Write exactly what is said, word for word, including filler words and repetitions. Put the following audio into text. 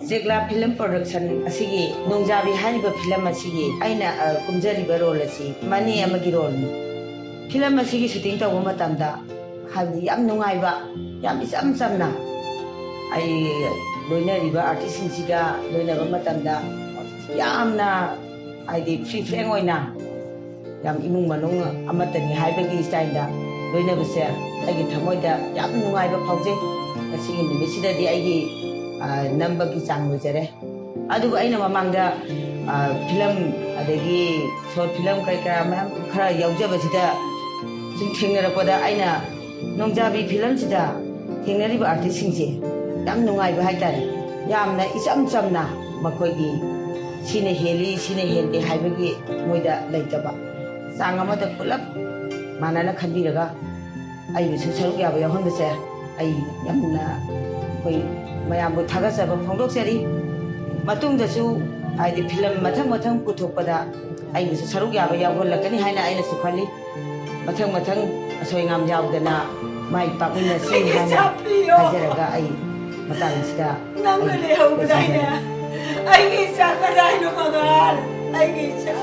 ꯖꯦꯒ꯭ꯂꯥ film production ꯑꯁꯤꯒꯤ ꯅꯣꯡꯖꯥꯕꯤ ꯍꯥꯏꯔꯤꯕ film ꯑꯁꯤꯒꯤ ꯑꯩꯅ, ꯑ, ꯀꯨꯝꯖꯔꯤꯕ ꯔꯣꯜ ꯑꯁꯤ ꯃꯅꯦ ꯑꯃꯒꯤ ꯔꯣꯜꯅꯤ꯫ ꯐꯤꯂꯝ ꯑꯁꯤꯒꯤ ꯁꯨꯇꯤꯡ ꯇꯧꯕ ꯃꯇꯝꯗ, ꯍꯥꯏꯕꯗꯤ, ꯌꯥꯝ ꯅꯨꯡꯉꯥꯏꯕ, ꯌꯥꯝ ꯏꯆꯝ ꯆꯝꯅ ꯑꯩ ꯂꯣꯏꯅꯔꯤꯕ ꯑꯥꯔꯇꯤꯁꯁꯤꯡꯁꯤꯒ ꯂꯣꯏꯅꯕ ꯃꯇꯝꯗ ꯌꯥꯝꯅ, ꯍꯥꯏꯗꯤ, ꯐ꯭ꯔꯤ ꯐ꯭ꯔꯦꯡ ꯑꯣꯏꯅ, ꯌꯥꯝ ꯏꯃꯨꯡ ꯃꯅꯨꯡ ꯑꯃꯠꯇꯅꯤ ꯍꯥꯏꯕꯒꯤ ꯁ꯭ꯇꯥꯏꯜꯗ ꯂꯣꯏꯅꯕꯁꯦ ꯑꯩꯒꯤ ꯊꯃꯣꯏꯗ ꯌꯥꯝ ꯅꯨꯡꯉꯥꯏꯕ ꯐꯥꯎꯖꯩ꯫ ꯉꯁꯤꯒꯤ ꯅꯨꯃꯤꯠꯁꯤꯗꯗꯤ ꯑꯩꯒꯤ, ꯑ, ꯅꯝꯕꯒꯤ ꯆꯥꯡ ꯂꯣꯏꯖꯔꯦ꯫ ꯑꯗꯨꯕꯨ ꯑꯩꯅ ꯃꯃꯥꯡꯗ, ꯑ, ꯐꯤꯂꯝ, ꯑꯗꯒꯤ ꯁꯣꯔꯠ ꯐꯤꯂꯝ ꯀꯔꯤ ꯀꯔꯥ ꯃꯌꯥꯝ ꯈꯔ ꯌꯥꯎꯖꯕꯁꯤꯗ ꯁꯨꯝ ꯊꯦꯡꯅꯔꯛꯄꯗ ꯑꯩꯅ ꯅꯣꯡꯖꯥꯕꯤ ꯐꯤꯂꯝꯁꯤꯗ ꯊꯦꯡꯅꯔꯤꯕ ꯑꯥꯔꯇꯤꯁꯁꯤꯡꯁꯦ ꯌꯥꯝ ꯅꯨꯡꯉꯥꯏꯕ ꯍꯥꯏꯇꯥꯔꯦ꯫ ꯌꯥꯝꯅ ꯏꯆꯝ ꯆꯝꯅ ꯃꯈꯣꯏꯒꯤ ꯁꯤꯅ ꯍꯦꯜꯂꯤ, ꯁꯤꯅ ꯍꯦꯟꯗꯦ ꯍꯥꯏꯕꯒꯤ ꯃꯣꯏꯗ ꯂꯩꯇꯕ, ꯆꯥꯡ ꯑꯃꯗ ꯄꯨꯂꯞ ꯃꯥꯟꯅꯅ ꯈꯟꯕꯤꯔꯒ ꯑꯩꯕꯨꯁꯨ ꯁꯔꯨꯛ ꯌꯥꯕ ꯌꯥꯎꯍꯟꯕꯁꯦ ꯑꯩ ꯌꯥꯝꯅ ꯑꯩꯈꯣꯏ ꯃꯌꯥꯝꯕꯨ ꯊꯥꯒꯠꯆꯕ ꯐꯣꯡꯗꯣꯛꯆꯔꯤ꯫ ꯃꯇꯨꯡꯗꯁꯨ, ꯍꯥꯏꯗꯤ, ꯐꯤꯂꯝ ꯃꯊꯪ ꯃꯊꯪ ꯄꯨꯊꯣꯛꯄꯗ ꯑꯩꯕꯨꯁꯨ ꯁꯔꯨꯛ ꯌꯥꯕ ꯌꯥꯎꯍꯜꯂꯛꯀꯅꯤ ꯍꯥꯏꯅ ꯑꯩꯅꯁꯨ ꯈꯜꯂꯤ꯫ ꯃꯊꯪ ꯃꯊꯪ ꯑꯁꯣꯏ ꯑꯉꯥꯝ ꯌꯥꯎꯗꯅ ꯃꯥꯏ ꯄꯥꯛꯃꯤꯟꯅꯁꯤ ꯑꯩꯒꯤ ꯍꯥꯏꯅ ꯏꯆꯥ ꯄꯤꯌꯣ꯫ ꯍꯥꯏꯖꯔꯒ ꯑꯩ ꯃꯇꯥꯡ ꯑꯁꯤꯗ ꯅꯪꯅ ꯑꯩ ꯂꯩꯍꯧꯕꯗꯥꯏꯅꯦ? ꯂꯣꯏꯁꯤꯟꯖꯔꯦ꯫ ꯑꯩꯒꯤ ꯏꯆꯥ ꯀꯗꯥꯏꯅꯣ, ꯃꯉꯥꯜ? ꯑꯩꯒꯤ ꯏꯆꯥ꯫